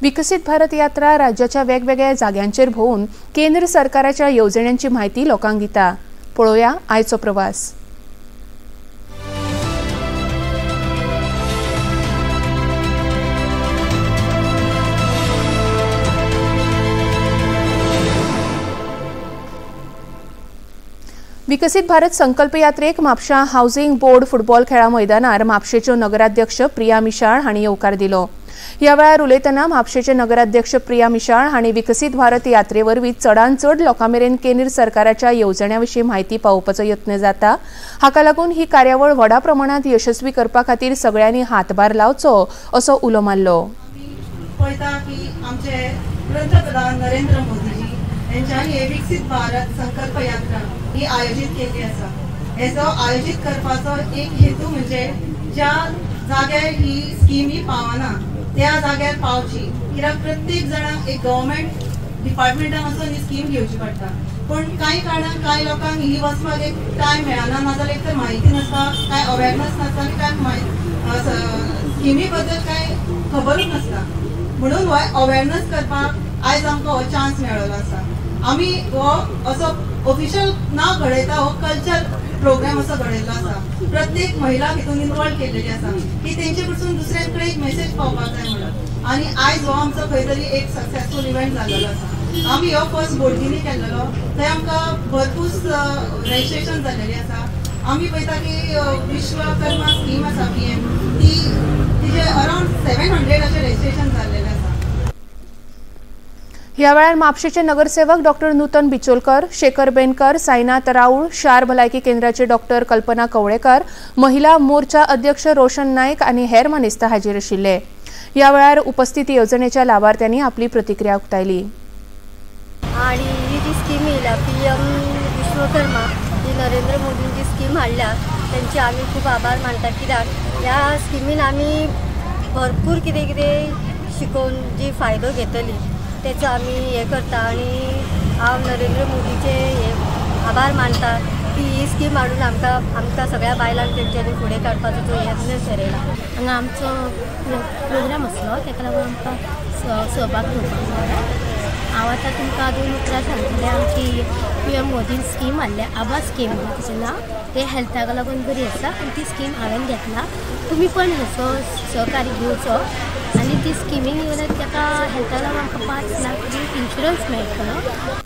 विकसीत भारत यात्रा राज्याच्या वेगवेगळ्या जाग्यांचेर भोंवून केंद्र सरकाराच्या येवजण्यांची म्हायती लोकांक दिता। पळोवया आयचो प्रवास। विकसीत भारत संकल्प यात्रेक म्हापशा हावसिंग बोर्ड फुटबॉल खेळा मैदानार म्हापशेच्यो नगराध्यक्ष प्रिया मिशाळ हांणी येवकार दिलो। ह्या वेळार उलयतना म्हापशेचे नगराध्यक्ष प्रिया मिशाळ हांणी विकसीत भारत यात्रे वरवीं चडांत चड लोकां मेरेन केंद्र सरकाराच्या येवजण्यां विशीं म्हायती पावोवपाचो यत्न जाता। हाका लागून ही कार्यावळ व्हडा प्रमाणांत यशस्वी करपा खातीर सगळ्यांनी हातभार लावचो असो उलो मारलो। पळयता की आमचे पंतप्रधान नरेंद्र मोदीजी यांच्यानी हे विकसीत भारत संकल्प यात्रा ही आयोजित केली आसा। हेजो आयोजित करपाचो एक हेतू म्हणजे ज्या जाग्यार ही स्कीम ही पावना त्या जाग्यार पावची, कित्याक प्रत्येक जाणांक एक गव्हर्मेंट डिपार्टमेंटान वचून ही स्कीम घेवची पडटा, पूण कांय कारणान कांय लोकांक ही वचपाक एक टायम मेळना, नाजाल्यार एक तर म्हायती नासता, कांय अवेरनस नासता आनी कांय स्किमी बद्दल कांय खबरूच नासता। म्हणून हो अवेरनस करपाक आयज आमकां हो चान्स मेळ्ळो आसा। आमी हो असो ऑफिशियल ना घडयता, हो कल्चर प्रोग्राम असो घडयल्लो आसा। प्रत्येक महिला हितून इन्वॉल्व केलेली आसा की तेंचे कडसून दुसऱ्यांकडे एक मेसेज पावपाक जाय म्हणून, आनी आयज हो आमचो खंय तरी एक सक्सेसफूल इव्हेंट जाल्लो आसा। आमी हो फर्स्ट बोडगिनी केल्लो, थंय आमकां भरपूर रजिस्ट्रेशन जाल्लेली आसा। आमी पळयता की विश्वकर्मा स्कीम आसा पीएम, ती तिजे अरावंड 700 अशें रजिस्ट्रेशन जाल्लेलें आसा। ह्या वेळार म्हापशेचे नगरसेवक डॉक्टर नूतन बिचोलकर, शेखर बेनकर, साईनाथ राऊळ, शार भलायकी केंद्राचे डॉक्टर कल्पना कवळेकर, महिला मोर्चा अध्यक्ष रोशन नाईक आनी हेर मानेस्त हाजीर आशिल्ले। ह्या वेळार उपस्थित येवजणेच्या लाभार्थ्यांनी आपली प्रतिक्रिया उक्तायली। आणि ही जी स्कीम येयल्या पीएम विश्वकर्मा, ही नरेंद्र मोदींची स्कीम हाडल्या तेंचे आमी खूब आभार मानता, कित्याक ह्या स्किमीन आमी भरपूर कितें कितें शिकोवन जी फायदो घेतली तेचो आमी हें करता। आनी हांव नरेंद्र मोदीचे हे आभार मानता की ही स्कीम हाडून आमकां आमकां सगळ्या बायलांक तेंच्यांनी फुडें काडपाचो जो यत्न चलयला। हांगा आमचो प्रोग्राम आसलो तेका लागून आमकां सहभाग घेवपाक मेळ्ळो। हांव आतां तुमकां दोन उतरां सांगतलें। आमची पीएम मोदीन स्कीम हाडल्या, आभा स्कीम तिचें नांव, तें हेल्थाक लागून बरी आसा आनी ती स्कीम हांवें घेतला। तुमी पण हेचो सहकार्य घेवचो आनी ती स्किमीन येवन ताका हेल्थाक लागून आमकां 5 लाख इन्शुरन्स मेळटलो।